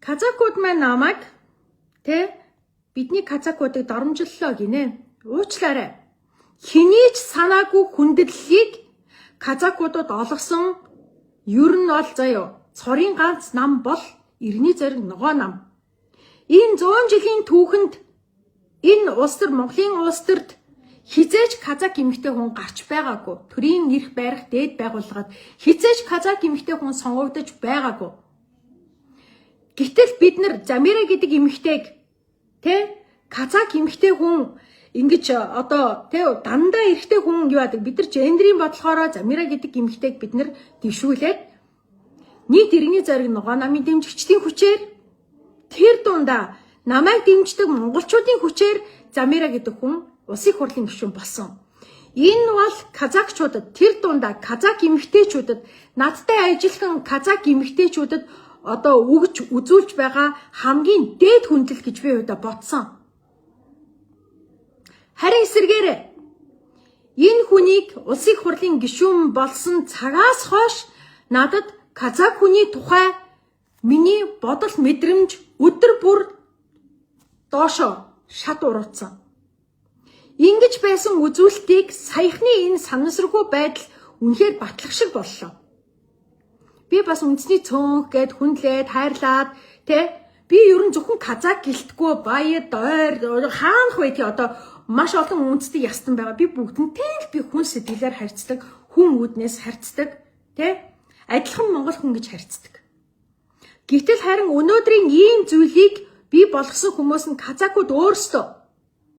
Казакууд маань намайг, тэ, бидний казакуудыг доромжлолоо гинэ. Уучлаарай. Хэний ч санаагүй хүндэтлэлийг казакуудад олгосон ер нь бол, заяо, цорын ганц нам бол Эрдэнэ Зориг Ногоо нам. Энэ 100 жилийн түүхэнд энэ улс төр, Монголын улс төрд хэзээ ч казак эмэгтэй хүн гарч байгаагүй. Төрийн эрх барих дээд байгууллагад хэзээ ч казак эмэгтэй хүн сонгогдож байгаагүй. Гэтэл бид нар Замира гэдэг эмэгтэйг, тэ, казак эмэгтэй хүн ингэж одоо, тэ, дандаа эрэгтэй хүн юу яадаг, бид нар gender ийн бодлохоороо Замира гэдэг эмэгтэйг бид нар дэвшүүлээд, нийт Иргэний Зориг Ногоо намын дэмжигчдийн хүчээр, тэр дундаа намайг дэмждэг монголчуудын хүчээр Замира гэдэг хүн Улсын хурлын гишүүн болсон. Энэ бол казакчуудад, тэр дундаа казак эмэгтэйчүүдэд, надтай ажиллахан казак эмэгтэйчүүдэд одоо өгж үзүүлж байгаа хамгийн дээд хүндлэл гэж би хувьдаа бодсон. Харин эсэргээр энэ хүнийг Улсын хурлын гишүүн болсон цагаас хойш надад казак хүний тухай миний бодол мэдрэмж өдөр бүр доошо шат уруудсан. Ингэж байсан үзүүлэлтийг саяхны энэ санамсаргүй байдал үнэхээр батлах шиг боллоо. Би бас үндэсний цөөнх гээд хүндлээд хайрлаад, тэ, би ер нь зөвхөн казак гэлтгүй, баяд, ойр, хаанах вэ, тий, одоо маш олон үндэстэн ястан байгаа. Би бүгдэнтэй л би хүн сэтгэлээр харьцдаг, хүн үүднээс харьцдаг, тэ, адилхан монгол хүн гэж харьцдаг. Гэтэл харин өнөөдрийн ийм зүйлийг бий болгосон хүмүүс нь казакууд өөрсдөө.